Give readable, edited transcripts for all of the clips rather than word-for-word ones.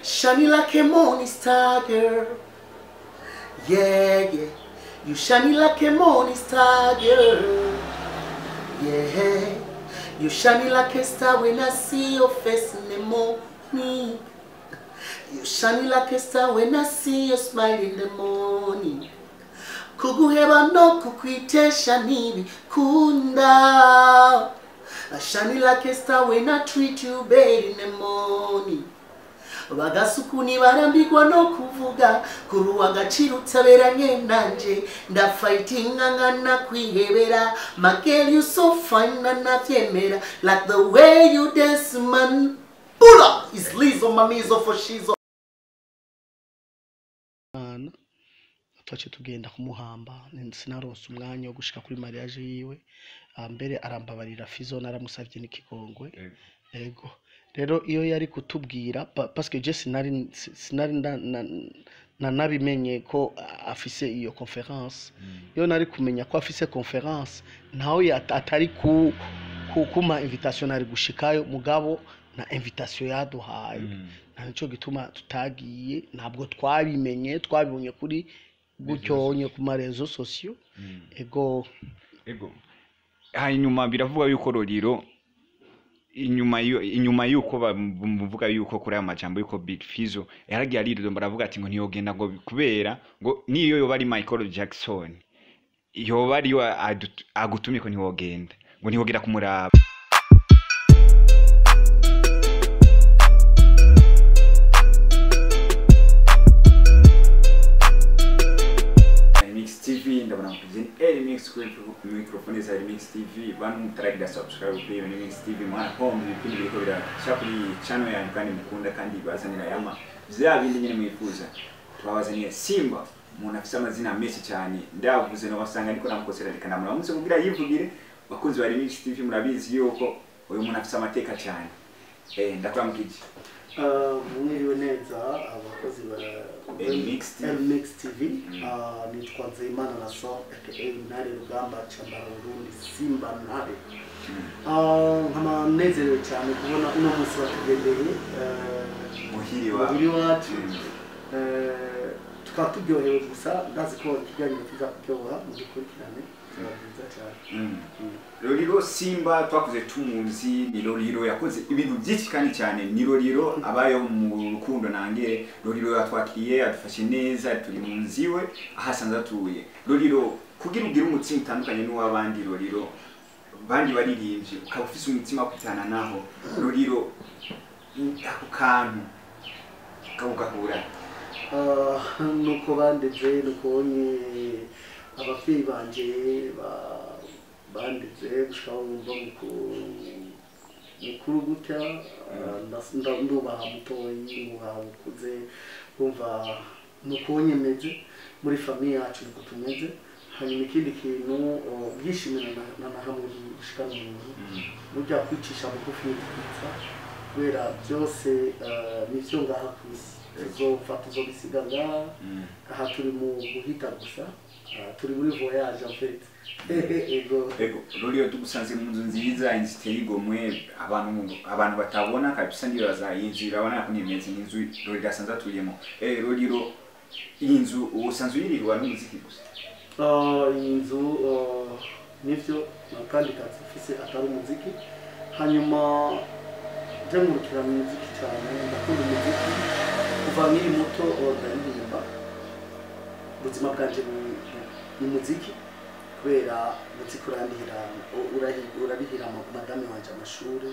Shiny like a morning star, girl. Yeah, yeah. You shiny like a morning star, girl. Yeah. You shiny like a star when I see your face in the morning. You shiny like a star when I see your smile in the morning. Kuguheba no kukwitesha ntibikunda. I shiny like a star when I treat you bad in the morning. Bagasukuni barambikwa no kuvuga kuruwa agaciro utaberanye nanje ndafightinga nkana kwihebera. My girl, you so fine nanavyemera, like the way you dance, man. Bula is Lizo mamizo for shizo. Twace tugenda kumuhamba, sinaronse umwanya wo gushika kuri mariage yiwe. Mbere arambabarira Fizo, naramusavye n'ikigongwe. Ego rero iyo yari kutubwira, parce que je sinari nanabimenye ko afise iyo conférence. Iyo nari kumenya ko afise conférence, ntawe atari ku kuma invitation nari gushikayo, mugabo na invitation yaduhaye. Nta nico gituma tutagiye, ntabwo twabimenye, twabibonye kuri gutyonye ku ma réseaux sociaux. Ego. Ego. Hanyuma biravuga yuko Lolilo inyuma yuko bamuvuga yuko kuri aya majambo yuko Big Fizzo yaragiye aridomba, aravuga ati ngo ntiyogenda ngo kubera ngo niyo yoba ari Michael Jackson yoba ariyo agutumye ko ntiwogenda, ngo ntiwogera kumuraba. Remix TV, ndabona kuzini Remix kuri microphone za Remix TV. Bantu mutaragira subscribe kuri Remix TV, mwana home ibipindi biriko biraca kuri channel yanyu kandi mukunda kandi bazanira yama vya bindi nyine mwifuza. Twabazaniye Simba, umuntu afise amazina menshi cyane, ndavuze no basanga ariko namukosera, reka namuramutse kugira yivugire. Bakunzi ba Remix TV murabizi yuko uyu muntu afise amateka cyane. Ndakuramukije. Mwiriwe neza abakozi ba Remix TV. Remix TV. Nitwa Nzeyimana Nassor aka Ntare Rugamba Cambara Burundi Simba Ntare. Nkaba nezerewe cyane kubona uno munsi watugendeye muhiri wacu. Tukaba turyohewe gusa, ndazi ko ikiganiro kiza kuryoha, mugikurikirane biba byiza cyane. Lolilo Simba twakuze tumuzi, ni Lolilo yakoze ibintu byinshi kandi cyane, ni Lolilo abayeho mu rukundo nangere. Lolilo yatwakiriye adufashe neza, turi mu nzu iwe aho asanzwe atuye. Lolilo kugira ugire umutima utandukanye n'uw'abandi, Lolilo bandi baririmbye ukaba ufise umutima wo kwitana naho, Lolilo ako kantu kawugahura. Nuko bandeze, nuko nye abavyeyi banje bandeze gushika bumva mukuru gutya, ndubaha mutoyi, nubaha mukuze, bumva nuko nyemeze muri famille yacu nuko tumeze. Hanyuma ikindi kintu byishimira na hamwe gushika umuntu burya kwicisha bugufi n'ibyiza, kubera byose nivyo ngaha ku isi tuzopfa tuzobisiga ngaha. Aha turi mu guhita gusa, turi muri voyage en fait. Ego. Ego Lolilo tugusanze mu nzu nziza, inzu iteye igomwe, abantu batabona kabisa, ndibaza iyi nzu irabona ko nimeze n'inzu Lolilo asanzwe atuyemo. Lolilo iyi nzu usanzwe uyirirwa n'umuziki gusa? Iyi nzu nivyo kandi kazi mfise atari umuziki. Hanyuma je nkurikirana umuziki cyane, ndakunda umuziki kuva nkiri muto, ndaririmba. Ubuzima bwanje ni muziki, kubera umuziki urandihira, urarihira madame wanje amashuri,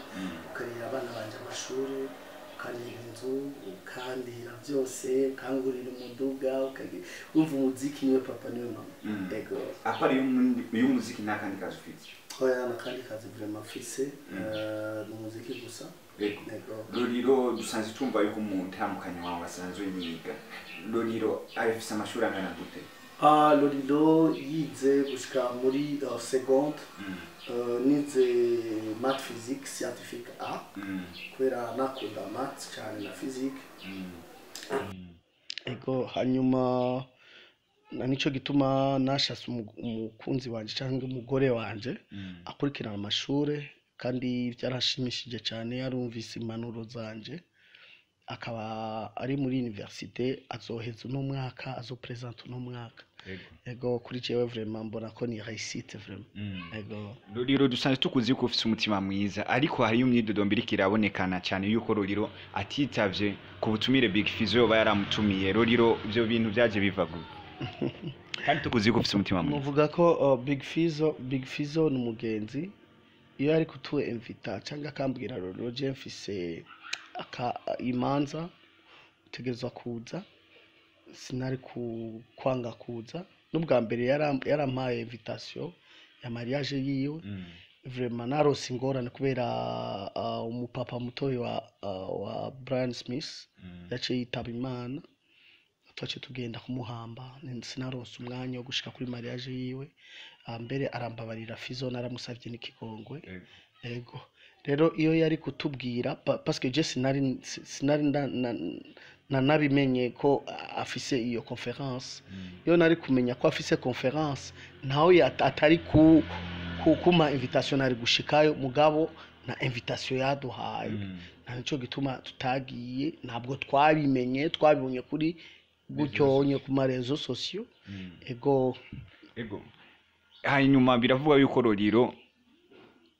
ukarihira abana banje amashuri, ukarihira inzu, ukandihira byose, ukangurira umuduga, umva umuziki niwe papa niwe mama. Ego. Apari y'umuziki nta kandi kazi ufite? Oya, nta kandi kazi vraiment mfise, ni umuziki gusa. Ego. Lolilo dusanzwe tumva yuko umuntu ntamukanyi wawe asanzwe yiga. Lolilo afise amashuri angana gute? Lolilo yize gushika muri seconde, nize math physique scientifique A, kubera nakunda math cyane na physique. Ego. Hanyuma na nico gituma nashase umukunzi wanje cyangwa umugore wanje akurikirana amashure, kandi byarashimishije cyane, yarumvise impanuro zanje. Akaba ari muri université, azoheza uno mwaka, azopresenta uno mwaka. Ego, kuri jewe vraiment mbona ko ni réussite vraiment. Ego. Ruriro, dusanzwe tukuzi ko ufise umutima mwiza, ariko hariyo imyidodombo iriko irabonekana cyane yuko Ruriro atitavye ku butumire Big Fizzo yoba yaramutumiye. Ruriro, ivyo bintu vyaje biva gute kandi tukuzi ko ufise umutima mwiza? Muvuga ko Big Fizzo ni umugenzi. Iyo ari kutu invita cyangwa akambwira: "Rero je mfise aka imanza, utegerezwa kuza", sinari ku kwanga kuza. N'ubwa mbere yarampaye invitation ya mariage yiwe. Vraiment narose ingorane kubera umupapa mutoyi wa Brian Smith yaciye yitaba Imana, twaciye tugenda kumuhamba. Sinarose umwanya wo gushika kuri mariage yiwe. Mbere arambabarira Fizo, naramusavye n'ikigongwe. Ego, rero iyo yari kutubwira parce que je sinari nabimenye ko afise iyo conférence. Iyo nari kumenya ko afise conférence, ntawe atari ku kuma invitation, nari gushikayo. Mugabo na invitation yaduhaye, nta nico gituma tutagiye. Ntabwo twabimenye, twabibonye kuri gutyonye ku ma réseaux sociaux. Ego. Ego, hanyuma biravuga yuko Roriro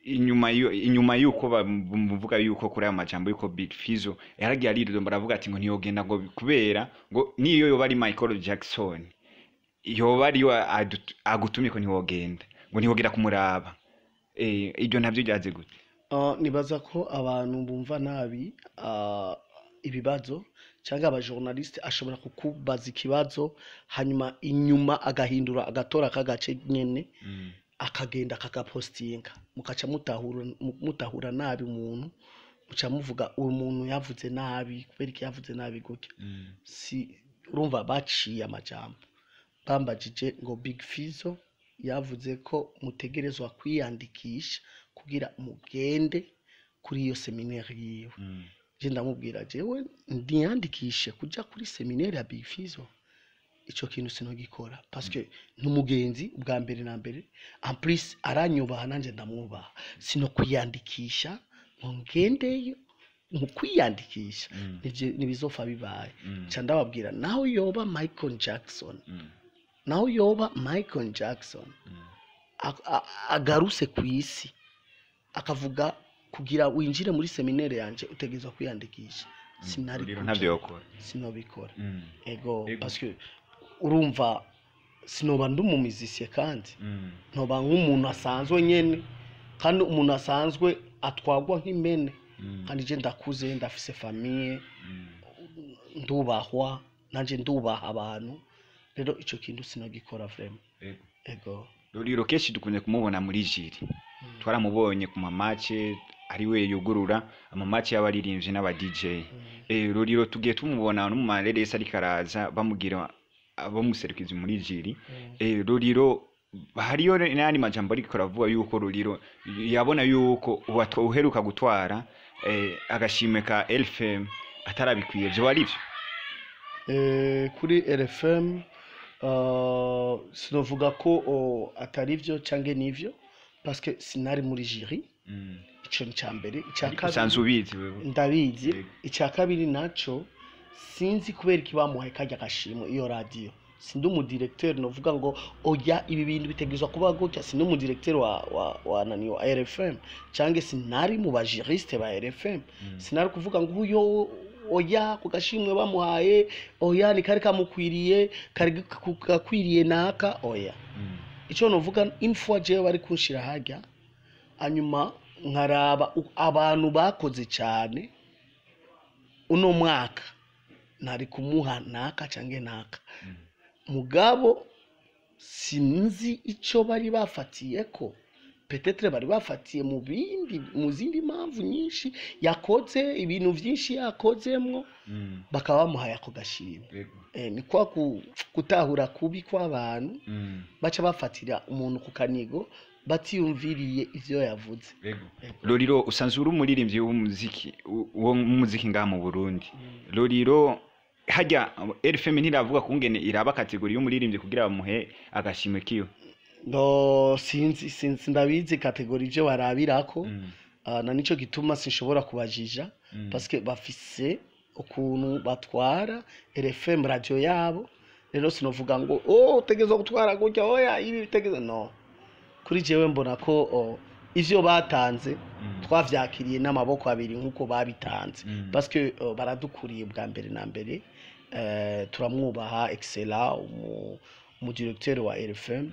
inyuma yuko bamuvuga yuko kuri aya majambo yuko Big Fizzo yaragiye aridomba, aravuga ati ngo ntiyogenda ngo kubera ngo niyo yoba ari Michael Jackson yoba ariyo agutumye ko ntiwogenda, ngo ntiwogera kumuraba. Ibyo ntabyo byaze gute? Nibaza ko abantu bumva nabi ibibazo cyangwa abajournaliste. Ashobora kukubaza ikibazo, hanyuma inyuma agahindura, agatora kagace nyene, akagenda akagapostinga, mukaca mutahura nabi umuntu, muca muvuga uyu muntu yavuze nabi, kubera iki yavuze nabi gutya. Si urumva baciye amajambo, bambajije ngo Big Fizzo yavuze ko mutegerezwa kwiyandikisha kugira mugende kuri iyo séminaire yiwe. Je ndamubwira: "Jewe ndiyandikishe kuja kuri séminaire ya Big Fizzo? Ico kintu sinogikora, parce que n'umugenzi ubwa mbere na mbere, en plus aranyubaha nanje ndamwubaha. Sino kwiyandikisha ngo ngendeyo mu kwiyandikisha, ntibizofa bibaye." Nca ndababwira: "Naho yoba Michael Jackson, naho yoba Michael Jackson agaruse ku isi akavuga kugira winjire muri séminaire yanje utegerezwa kwiyandikisha, sinari Rero kuja." Ntavyo yokora. Sinobikora. Ego. Ego. Parce que urumva sinoba ndi umumizisiye kandi ntoba nk'umuntu asanzwe nyene, kandi umuntu asanzwe atwagwa nk'impene. Kandi je ndakuze, ndafise famille, ndubahwa, nanje ndubaha abantu. Rero ico kintu sinogikora vraiment. Ego. Ego. Ruriro kenshi dukunze kumubona muri jury. Twaramubonye ku ma match, ari we yugurura ama match y'abaririmbyi n'aba DJ. Ruriro tugiye tumubona no mu mareresi, ariko araza bamugira abamuserukiza muri jury. Ruriro, hariyo n'ayandi majambo ariko aravuga yuko Ruriro yabona yuko uheruka gutwara agashimwe ka LFM atarabikwiye. Vyo ari vyo? Kuri RFM, sinovuga ko atari vyo canke nivyo, parce que sinari muri jury. Ico ni ca mbere. Ica Ariko usanzwe ubizi wewe. Ndabizi. Yego. Icya kabiri naco, sinzi kubera iki bamuhaye karya gashimwe iyo radiyo. Sindi umudirecteur novuga ngo oya, ibi bintu bitegerezwa kuba gutya. Sindi umudirecteur wa nani wa RFM, cyangwa sinari mu bajuriste ba RFM. Sinari kuvuga ngo uyo oya, ku gashimwe bamuhaye oya, ni kari kamukwiriye, kari gakwiriye naka, oya. Icyo novuga, une fois jewe bari kunshira harya, hanyuma nkaraba abantu bakoze cyane uno mwaka, nari kumuha naka cange naka. Mugabo sinzi icyo bari bafatiye, ko peut-être bari bafatiye mu bindi, mu zindi mpamvu nyinshi yakoze, ibintu byinshi yakozemwo, bakaba bamuhaye ako gashimwe. Ni kwa gutahura kubi kw'abantu, baca bafatira umuntu ku kanigo batiyumviriye ivyo yavuze. Lolilo, usanzwe uri umuririmbyi w'umuziki wo muziki ngaha mu Burundi. Lolilo, hajya RFM ntiravuga kungene iraba catégorie y'umuririmbyi kugira bamuhe agashimwe kiyo? No, sinzi, ndabizi catégorie ivyo barabirako. Na nico gituma sinshobora kubajija, parce que bafise ukuntu batwara RFM radio yabo. Rero sinovuga ngo oh utegerezwa gutwara gutya, oya ibi bitegeza, no. Kuri jewe mbona ko ivyo batanze twavyakiriye n'amaboko abiri nkuko babitanze, parce que baradukuriye bwa mbere na mbere. Turamwubaha Excella, umu directeur wa RFM,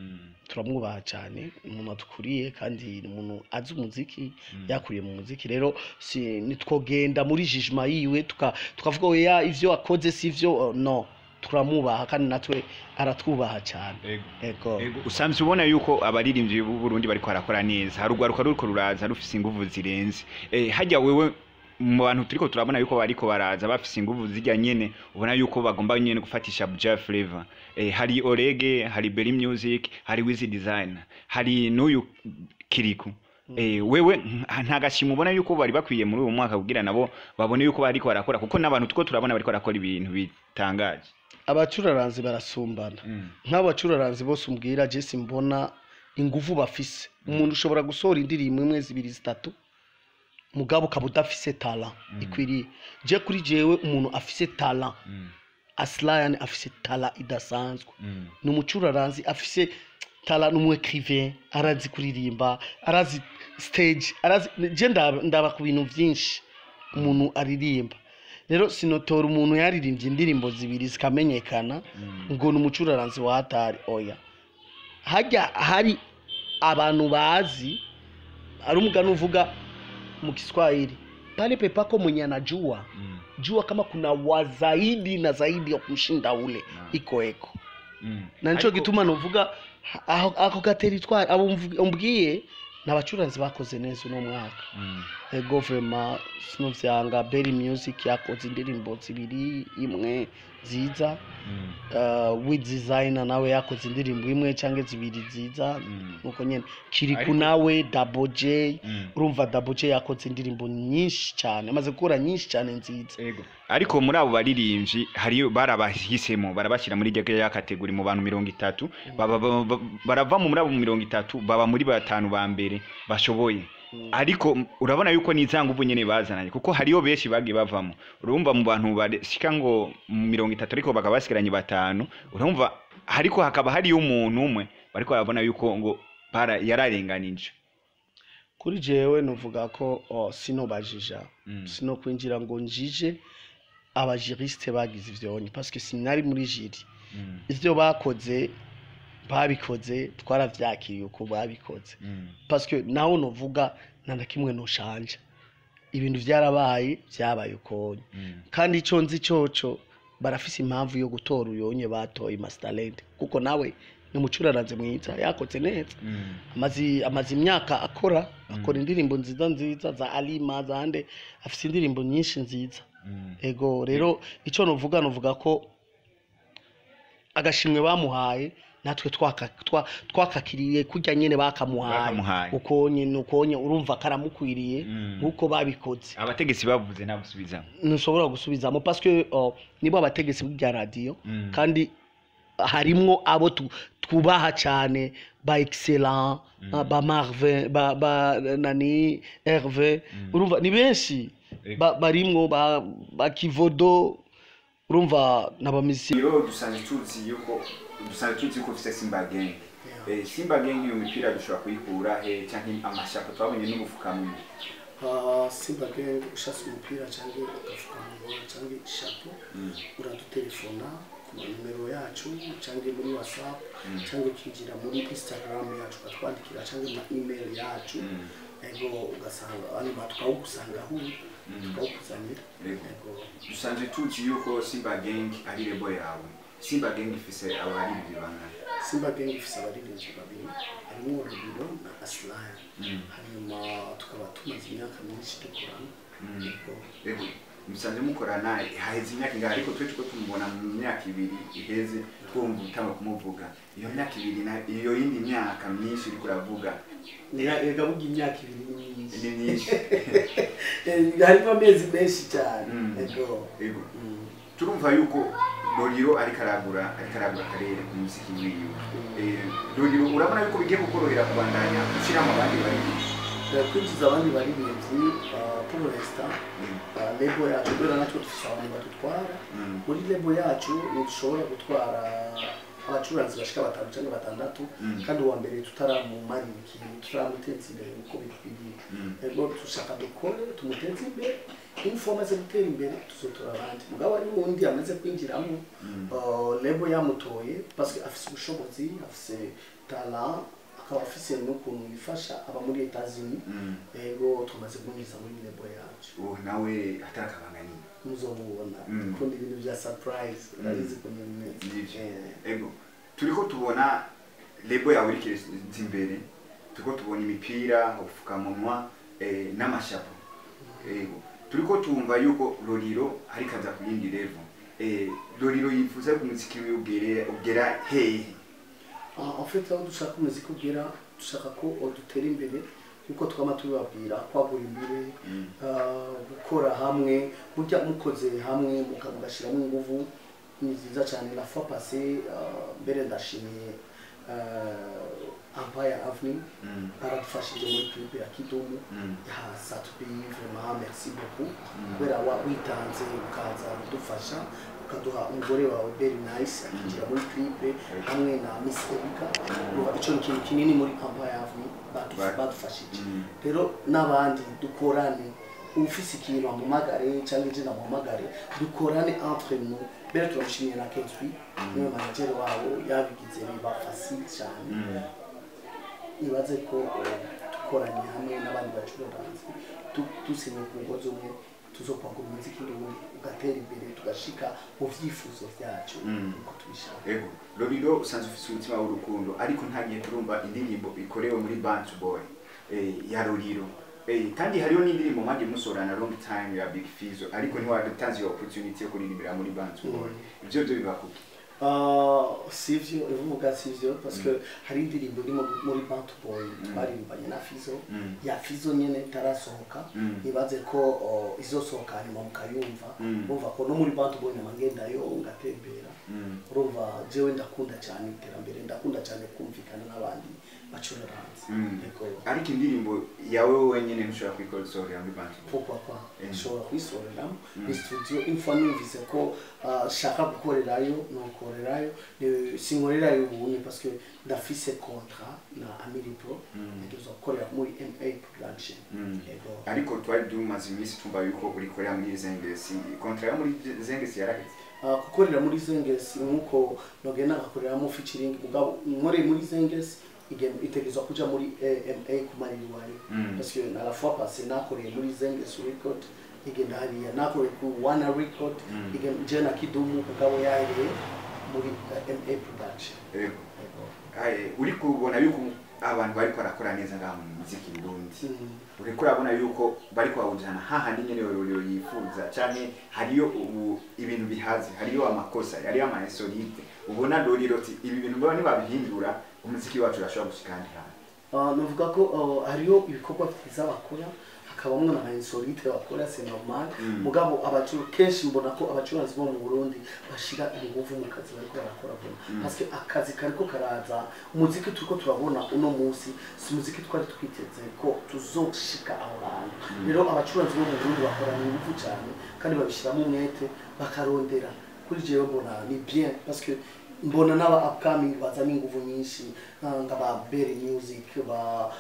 turamwubaha cyane, umuntu atukuriye kandi umuntu azi umuziki, yakuriye mu muziki. Rero si nitwogenda muri jugement yiwe tukavuga oya ivyo akoze si ivyo, no, turamubaha kandi natwe aratwubaha cyane. Ego. Usanzwe ubona yuko abaririmbyi b'u Burundi bariko barakora neza, hari urwaruka ruriko ruraza rufise inguvu zirenze. Hajya wewe mu bantu turiko turabona yuko bariko baraza bafise inguvu zijya nyene, ubona yuko bagomba nyene gufatisha Buja Flavor. Hari Orege, hari Berry Music, hari Wiz Design, hari n'uyu Kiriku. Wewe nta gashimwe ubona yuko bari bakwiye muri uwo mwaka kugira nabo babone yuko bariko barakora, kuko n'abantu tuko turabona bariko barakora ibintu bitangaje. Abacuraranzi barasumbana. Nk'abacuraranzi bose umbwira je mbona inguvu bafise. Umuntu ushobora gusohora indirimbo imwe, zibiri, zitatu, mugabo ukaba udafise talent ikwiriye. Je kuri jewe umuntu afise talent, Aslan afise talent idasanzwe, ni umucuraranzi afise talent, ni umu écrivain, arazi kuririmba, arazi stage, arazi. Je ndaba ku bintu byinshi umuntu aririmba. Rero sinotora umuntu yaririmbye indirimbo zibiri zikamenyekana ngo ni umucuraranzi wa hatari, oya. Hajya hari abantu bazi, ari umugani uvuga mu Kiswahili, pale pepako mwenye anajua jua kama kuna wazaidi na zaidi ya kumshinda ule iko eko. Na nico gituma novuga ako ka territoire abo umbwiye n'abacuranzi bakoze neza uno mwaka. Ego, vraiment sinovyanga. Berry Music yakoze indirimbo zibiri, imwe nziza. Wiz Designer nawe yakoze indirimbo imwe canke zibiri nziza, nuko nyene Kiriku nawe, Double J. Urumva Double J yakoze indirimbo nyinshi cyane, amaze gukora nyinshi cyane nziza. Ego. Ariko muri abo baririmbyi hariyo barabahisemo barabashyira muri rya catégorie mu bantu 30, barava muri abo 30 baba muri batanu ba mbere bashoboye. Ariko urabona yuko nizanguvu nyene bazananye, kuko hariyo benshi bagiye bavamo. Urumva mu bantu bashika ngo 30 ariko bakaba basigaranye batanu, urumva hariko hakaba hariyo umuntu umwe bariko barabona yuko ngo yararenganije. Kuri jewe novuga ko sinobajija, sino kwinjira ngo njije abajuriste bagize ivyonye, parce que sinari muri jury. Ivyo bakoze babikoze, twaravyakiriye uko babikoze, parce que naho novuga nta na kimwe noshanja, ibintu vyarabaye, vyabaye ukonye. Kandi ico nzi coco, barafise impamvu yo gutora uyonye batoye Masterland, kuko nawe ni umucuraranzi mwiza, yakoze neza, amaze imyaka akora indirimbo nziza nziza za Alima zande, afise indirimbo nyinshi nziza. Ego, rero ico novuga ko agashimwe bamuhaye natwe twakakiriye kurya nyene bakamuhaye, uko nyene uko urumva karamukwiriye nkuko babikoze. Abategetsi bavuze nta gusubizamo, ntushobora gusubizamo, parce que nibo abategetsi b'irya radio, kandi harimwo abo twubaha cyane, ba Excellent, ba Marvin, ba nani Hervé, urumva ni benshi barimwo, ba Kivodo, urumva n'abamisi. Rero dusanzwe tuzi yuko ufise Simba Gang. Simba Gang iyo mipira dushobora kuyikura he, canke amashapo twabonye n'ubufukamunwa? Simba Gang, ushatse umupira canke agafukamunwa canke ishapo, uradutelefona ku nimero yacu canke muri WhatsApp, canke ukinjira muri Instagram yacu ukatwandikira, canke mu email yacu. Ego, ugasanga abantu tukawugusangaho, tukawukuzanira. Ego. Dusanzwe tuzi yuko Simba Gang ari label yawe. Simba Gang ifise abaririmbyi bangahe? Simba Gang ifise abaririmbyi babiri, harimwo Rubiro na Aslan. Hanyuma tukaba tumaze imyaka myinshi dukorana. Ego. Musanzwe mukorana haheze imyaka ingahe? Ariko twe tuko tumubona mu myaka ibiri iheze, twumva utanga kumuvuga. Iyo myaka ibiri na iyo yindi myaka myinshi uriko uravuga. Ega buga imyaka ibiri ni myinshi. Ni myinshi. Harimo amezi menshi cyane. Ego. Ego. Turumva yuko Lolilo ariko aragura akarere ku muziki wiwe. Lolilo urabona yuko bigiye kukorohera kubandanya ushyiramo abandi baririmbyi? Kwinjiza abandi baririmbyi, pour l'instant label yacu, kubera natwe dufise abantu badutwara muri label yacu, ntidushobora gutwara abacuranzi bashika batanu cyangwa batandatu kandi uwa mbere tutaramumarira ikintu, tutaramuteza imbere uko bikwiriye. Ego, dushaka dukore tumuteze imbere. Info amaze gutera imbere, tuzotora abandi. Mugabo ari wundi amaze kwinjiramo, label yamutoye parce que afise ubushobozi, afise talent, akaba afise n'ukuntu yifasha, aba muri Etats-Unis. Ego, tumaze kumwinjiza muri label yacu. Uwo nawe atarakabanga nini? Muzomubona. Dukunda ibintu bya surprise, urabizi ukuntu bimeze. Nivyo. Ego, turiko tubona label yawe iriko iraza imbere, turiko tubona imipira, ubupfukamunwa, n'amashapo. Ego, turiko tumva yuko Lolilo ariko aza ku yindi level. Lolilo yifuza ko umuziki wiwe ugera hehe? Ah, en fait, aho dushaka umuziki ugera, dushaka ko dutera imbere nkuko twama tubibabwira, kwagura imbere, gukora hamwe. Burya mukoze hamwe mugashyiramo ingufu ni nziza cyane. La fois passée, mbere ndashimiye Empire Avenue, baradufashije muri clip ya Kidumu ya Sat-B. Vraiment merci beaucoup, kubera wa witanze ukaza kudufasha, ukaduha umugore wawe very nice akinjira muri clip hamwe na Miss Erika. Urumva ico ni ikintu kinini muri Empire Avenue badufashije. Rero n'abandi dukorane, ufise ikintu ampamagare cyangwa ije ndamuhamagare, dukorane entre nous. Mbere turamushimiye na Kenswi, niwe manager wabo, yabigize biba facile cyane. Nibaze ko dukoranye hamwe n'abandi bacururanzi, dusenye ku mugozi umwe, tuzokwagura umuziki ndundi ugatera imbere, tugashika mu vyifuzo vyacu uko tubishaka. Ego, Lolilo usanzwe ufise umutima w'urukundo, ariko nta gihe turumva indirimbo ikorewe muri Bantu Boy ya Lolilo. Kandi hariho n'indirimbo mwagiye musorana long time ya Big Fizzo, ariko ntiwatanze iyo opportunity yo kuririmbira muri Bantu Boy. Ivyo byo biba kuki? Sivyo ivuga, sivyo, parce que hari indirimbo iri muri Bantu Boy twaririmbanye na Fizzo, ya Fizzo nyene itarasohoka. Nibaze ko izosohoka hanyuma mukayumva. Urumva ko no muri Bantu Boy nama ngendayo ngatembera. Urumva jewe ndakunda cyane iterambere, ndakunda cyane kumvikana n'abandi bacuraranze. Yego. Ariko indirimbo yawe wenyine ntushobora kuyikorera muri Bantu Boy? Pourquoi pas? Nshobora kuyisoreramo ni studio. Une fois numvise ko shaka gukorerayo, nokorerayo. Sinkorerayo ubunye parce que ndafise contrat na Amiri Pro, ntegerezwa gukorera muri MA Production. Yego. Ariko twari tumaze iminsi tumva yuko urikorera muri Zengesi. Contrat yo muri Zengesi yaraheze? Gukorera muri Zengesi, nkuko nogenda ngakoreramo featuring, mugabo nkoreye muri Zengesi itegerezwa kuja muri AMA kumarira iwayo, parce que na la fois passée nakoreye muri Zengesi Record, igenda hariya. Nakoreye ku Wana Record, igenda je na Kidumu, mugabo yahereye muri MA Production. Yego. Yego. Aye, uri kubona yuko abantu bariko barakora neza ngaha mu muziki Burundi, uriko urabona yuko bariko bawujana hahandi nyene Lolilo yifuza, canke hariyo ubu ibintu bihaze, hariyo amakosa, hariyo ama insolite ubona Lolilo ati ibi bintu mbona nibabihindura umuziki wacu urashobora gushika ahandi hantu? Nuvuga ko hariyo ibikorwa vyiza bakora, hakabamwo na insolite bakora, c'est normal. Mugabo kenshi mbona ko abacuranzi bo mu Burundi bashira inguvu mu kazi bariko barakora vuba, parce que akazi kariko karaza. Umuziki turiko turabona uno munsi si umuziki twari twiteze ko tuzoshika aho hantu. Rero abacuranzi bo mu Burundi bakorana inguvu cyane kandi babishiramo umwete, bakarondera. Kuri jewe mbona ni bien, parce que mbona n'aba upcoming bazana inguvu nyinshi, nka ba Berry Music, ba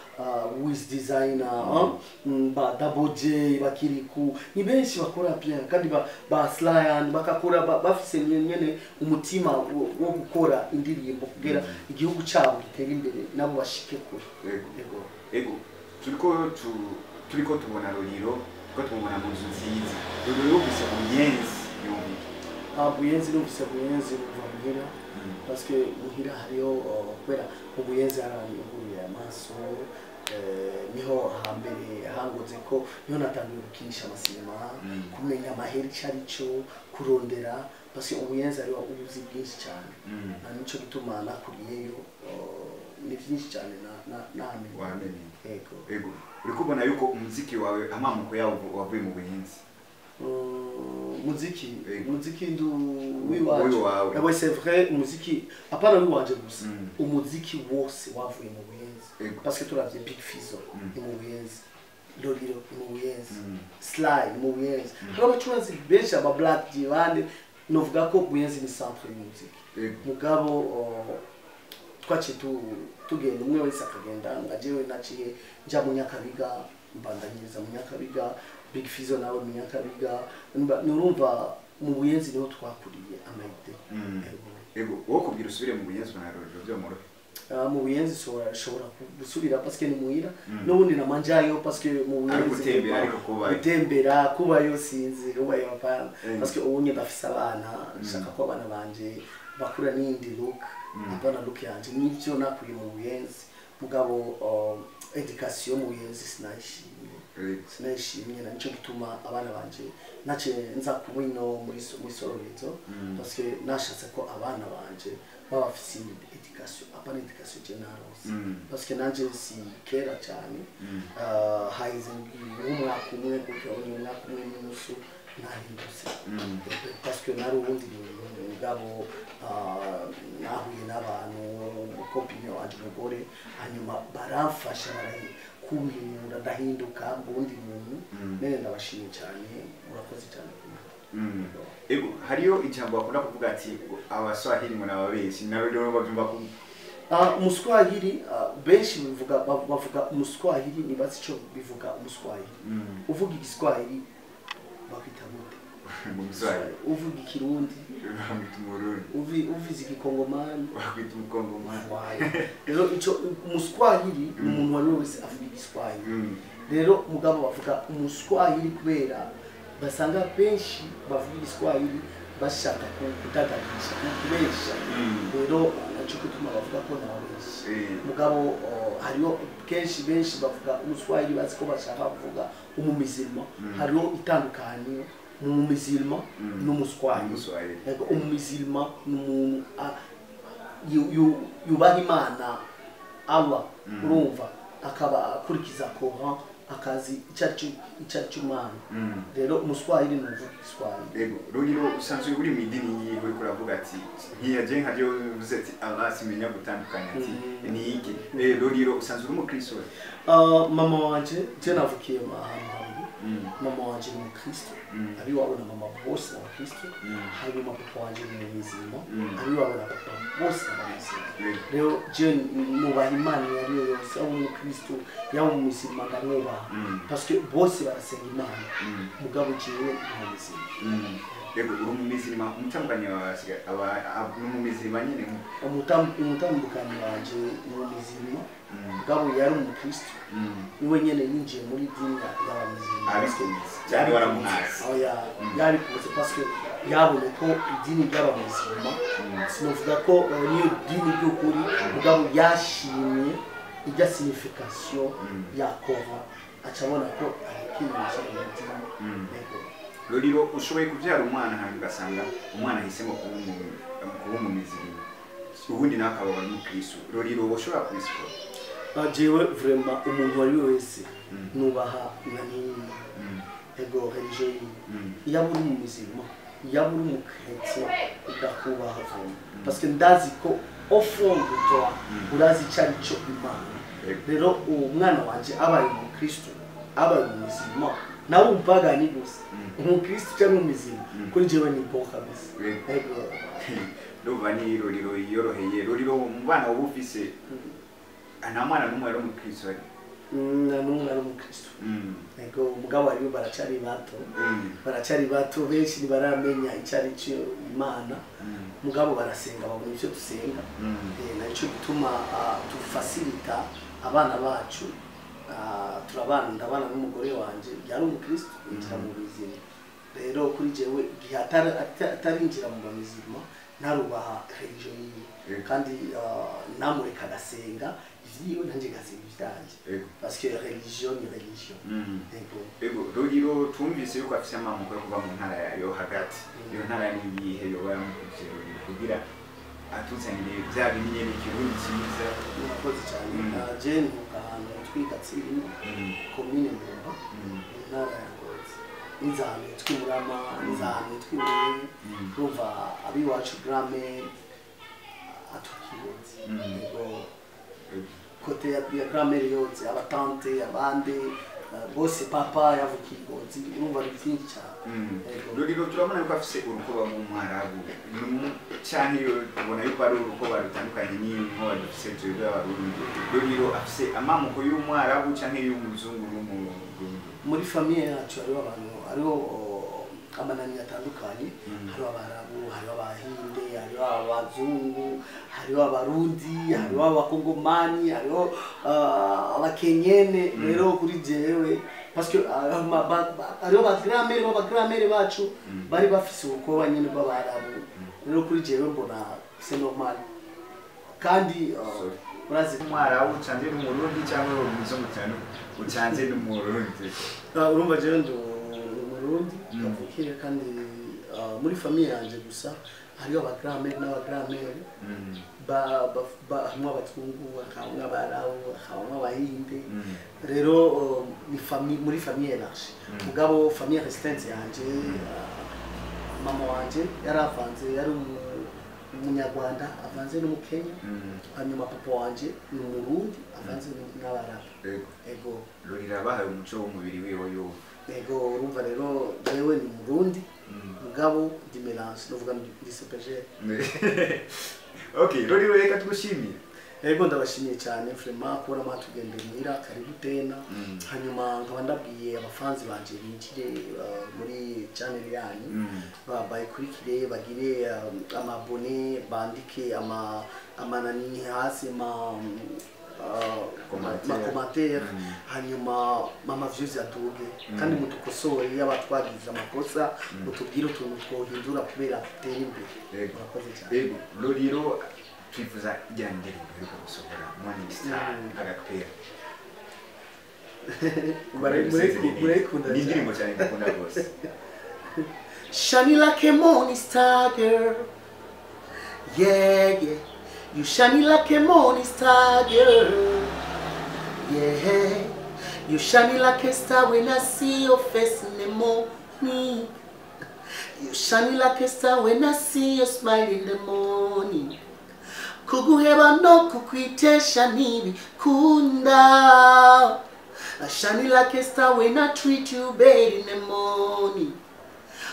Wiz Designer, ba Double J, bakiriku, ni benshi bakora bien, kandi ba Slyan bakakora bafise nyene umutima wo gukora indirimbo kugira igihugu cyabo gitere imbere, nabo bashike kure. Yego. Yego. Ego, turiko tubona Lolilo, turiko tumubona mu nzu nziza. Lolilo yumvise Buyenzi yumva iki? Ah, Buyenzi, numvise Buyenzi kuva muhira, parce que muhira hariyo kubera mu Buyenzi haranyuguriye amaso, niho hambere hangoze ko niho natangiye gukinisha amasinema, kumenya amahera ico ari cyo, kurondera, parce que ubuyenzi hariho ubuzi bwinshi cyane. Na nico gituma nakuriyeyo, ni byinshi cyane namenye. Wamenye. Yego. Ego, uriko ubona yuko umuziki wawe amamuko yawo wavuye mu Buyenzi? Muziki Yego. Muziki ndu wiwaje. Wiwawe. Yabo, c'est vrai, umuziki apana wiwanje gusa, umuziki wose wavuye mu Buyenzi, parce que turavye Big Fizzo ni mu Buyenzi, Lolilo ni mu Buyenzi, Sly ni mu Buyenzi, hari abacuranzi benshi, aba Black G bande. Novuga ko Buyenzi ni centre y'umuziki. Mugabo twaciye tugenda, umwe wese akagenda. Nga jewe naciye nja mu Nyakabiga, mbandanyiriza mu Nyakabiga, Big Fizzo nawe mu Nyakabiga. Nurumva mu Buyenzi niho twakuriye ama idées. Yego. Ego, wowe kubwira usubire mu Buyenzi na Roriro byomorohe? Ah, mu Buyenzi shobora gusubira parce que ni muhira, n'ubundi namanjayo parce que mu Ari Buyenzi gutembera, ariko kubayo. Gutembera, kubayo sinzi, kubayo hapana, parce que ubu nye ndafise abana, nshaka ko abana banje bakura n'iyindi look, apana look yanje. Nivyo nakuriye mu Buyenzi, mugabo education mu Buyenzi sinayishimye. Sinayishimye, na nico gituma abana banje nace nza kuba ino muri Sororezo, parce que nashatse ko abana banje baba bafise iyindi education, apana education je naronse, parce que nanje si kera cyane, haheze nk'umwaka umwe gutyo, ni umwaka umwe n'inusu nahindutse, parce que nari uwundi muntu. Mugabo nahuye n'abantu, umu copine wanje, umugore, hanyuma baramfasha, kumpinura, ndahinduka uwundi muntu. Nene ndabashimiye cyane, murakoze cyane. Ego, hariyo ijambo bakunda kuvuga ati Abaswahili ngo nababeshi, nawe rero bavyumva ku Ah, umuswahili, benshi bivuga, bavuga umuswahili nibazi ico bivuga. Umuswahili, uvuga igiswahili bakwita gute? Mu Giswahili. Uvuga ikirundi? Bamwita Umurundi. Uvuze igikongomani? Bakwita Umukongomani. Wayo. Rero ico umuswahili ni umuntu uwo ari we wese avuga igiswahili. Rero mugabo bavuga umuswahili kubera basanga benshi bavuga igiswahili bashaka kudadagisha, kubesha. Rero naco gituma bavuga ko nababesha. Mugabo hariho kenshi benshi bavuga umuswahili bazi ko bashaka kuvuga umumizilma. Hariho itandukaniro mu mumizilma n'umuswahili. Umuswahili. Yego, umumizilma ni umuntu yubaha Imana Allah, urumva, akaba akurikiza Coran, akazi icyo ari cyo Imana. Rero umuswahili ni uvuga igiswahili. Ego, Ruriro, usanzwe uri mu idini yihe? Uriko uravuga ati nkiyaje nka ryo uvuze ati Allah simenya gutandukanya ati ni iki. Ruriro, usanzwe uri umukristo? Mama wanje, je navukiye ahantu habiri. Mama wanje ni umukristo, abiwabo na mama bose ni abakristo. Hanyuma papa wanje ni umuzima, abiwabo na papa bose ni abamuzima. Rero je nubaha Imana iyo ari yo yose, yaba umukristo yaba umuzima, ndamwubaha, parce que bose barasenga Imana. Mugabo jewe ni umuzima. Ego, uri umumizima, umutambukanyi wawe ni umumizima nyene? Umutambukanyi wanje ni umuzima, mugabo yari umukristo, niwe nyene yinjiye muri dini y'abamuzima. Abikunze cyane, waramuhasi? Oya, yabikoze parce que yabonye ko idini ry'abamuzima, sinovuga ko niyo dini ry'ukuri, mugabo yashimye ijya signification ya Coran, aca abona ko akinjira mu dini. Yego. Ruriro, ushoboye kubyara umwana hanyuma ugasanga umwana ahisemo kuba umumizima, ubundi nawe akaba umukristo. Ruriro, ushobora kubisipora? Jewe vraiment umuntu uwo ari we wese nubaha na nini, ego, religion yiwe, yaba uri mu muzima, yaba uri mu chrétien, udakubaha vraiment, parce que ndazi ko au fond de toi urazi icyo ari cyo Imana. Rero uwo mwana wanje abaye umukristo, abaye umuzima, nawe umupagani gusa, umukristo cyangwa umuzima, kuri jewe ni bon kabisa. Ego. Ndumva ni Ruriro yoroheye. Ruriro, mu bana wowe ufise, nta mwana n'umwe ari umukristo ari? Nta n'umwe ari umukristo. Ego, mugabo hariyo baracari bato, baracari bato, benshi ntibaramenya icyo ari cyo Imana, mugabo barasenga, babona ivyo dusenga. Naco gituma dufacilita abana bacu. Turabana, ndabana n'umugore wanje yari umukristo, yinjira mu bizima. Rero kuri jewe igihe atarinjira mu bamizima, narubaha religion yiwe, kandi namureka agasenga ivyiwe, nanje ngasenga ivyanje, parce que religion ni religion. Ego. Ego, Ruriro, twumvise yuko afise amamuko yo kuva mu ntara yo hagati. Iyo ntara ni iyihe yoba yamukuvye Ruriro kugira atuzanire bya bindi nyene, ikirundi cyiza? Murakoze cyane. Je nvuka ahantu twiga Tsirima, komine Ndumba, mu ntara ya Ngozi. Nize ahantu hitwa Imurama, nize ahantu hitwa Ibuye. Urumva abiwacu grand-mère aturuka i Ngozi. Yego, côté ya grand-mère yose, aba tante, abandi bose, papa yavukiye i Ngozi. Urumva ni byinshi cyane. Yego. Ruriro turabona yuko afise urukoba mu Mwarabu canke ubona yuko ari urukoba rutandukanye n'inkoba dufise twebwe Abarundi. Ruriro afise amamuko y'Umwarabu canke y'umuzungu n'Umurundi? Muri famille yacu hariho abantu, hariho amanani atandukanye. Hariho Abarabu, hariho Abahinde, hariho Abazungu, hariho Abarundi, hariho Abakongomani, hariho Abakenyene. Rero kuri jewe, parce que hariho ba grand-mère b'aba grand-mère bacu bari bafise ubukoba nyene bw'Abarabu. Rero kuri jewe mbona c'est normal kandi Sorry. urazi. Umwarabu ucanze n'Umurundi cyangwa umuzungu cyane ucanze n'Umurundi? Urumva jewe ndi Umurundi kavukire, kandi muri famille yanje gusa hariho aba grand-mère n'aba grand-mère harimwo Abazungu, hakabamwo Abarabu, hakabamwo Abahinde. Rero ni famille, muri famille élargie. Mugabo famille restreinte yanje, mama wanje yari avanze, yari Umunyarwanda avanze n'Umukenya. Hanyuma papa wanje ni Umurundi avanze n'Abarabu. Yego. Ego. Rurira bahaye umuco w'umubiri wiwe yo. Ego, urumva rero jewe ni Umurundi, mugabo ndi mélange, novuga ndi CPG. Okay, Ruriro, reka tugushimire. Ego, ndabashimiye cyane vraiment kubona mwatugendeye muhira. Karibu tena. Hanyuma nkaba ndabwiye abafanzi banje binjire muri channel yanyu, bayikurikire, bagire ama abonné, bandike ama amanani hasi, ama Commentaire. ma commentaire. Hanyuma mama views aduge, kandi mutukosore yaba twagize amakosa, mutubwire utuntu twohindura kubera dutere imbere. Yego. Murakoze cyane. Yego, Ruriro, twifuza ijya ndirimbo iheruka gusohora, Morning Star, agapera. Murayikunda Ni cyane. indirimbo cyane dukunda rwose. Shiny like a morning star, girl. Yeah. You shiny like a morning star, girl. Yeah. You shiny like a star when I see your face in the morning. You shiny like a star when I see you smile in the morning. Kuguheba no kukwitesha ntibikunda. I shiny like a star when I treat you bad in the morning.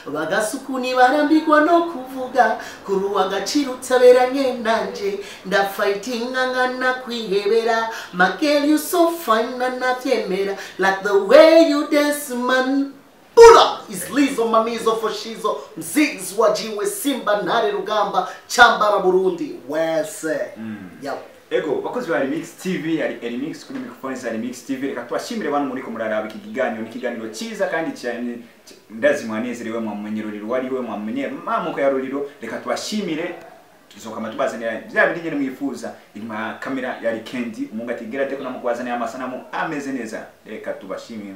Bagasukuni barambirwa no kuvuga kuri agaciro utaberanye nanje, ndafightinga nkana kwihebera. My girl, you so fine nanavyemera, like the way you dance, man. Bula is Lizo Mamizo Foshizo Mzizi wa jiwe Simba Ntare Rugamba Chambara Burundi wese. Yep. Ego, bakozi ba Remix TV, hari Remix kuri microphone za Remix TV. Reka tubashimire bantu muriko muraraba iki kiganiro. Ni ikiganiro cyiza kandi cyane, ndazi mwanezerewe, mwamenye Ruriro wari we, mwamenye mamuko ya Ruriro. Reka tubashimire, tuzokama tubazanira bya bindi nyene mwifuza. Inyuma ya kamera yari Kendi umungu atigera teko namukubazanira amasanamu ameze neza. Reka tubashimire.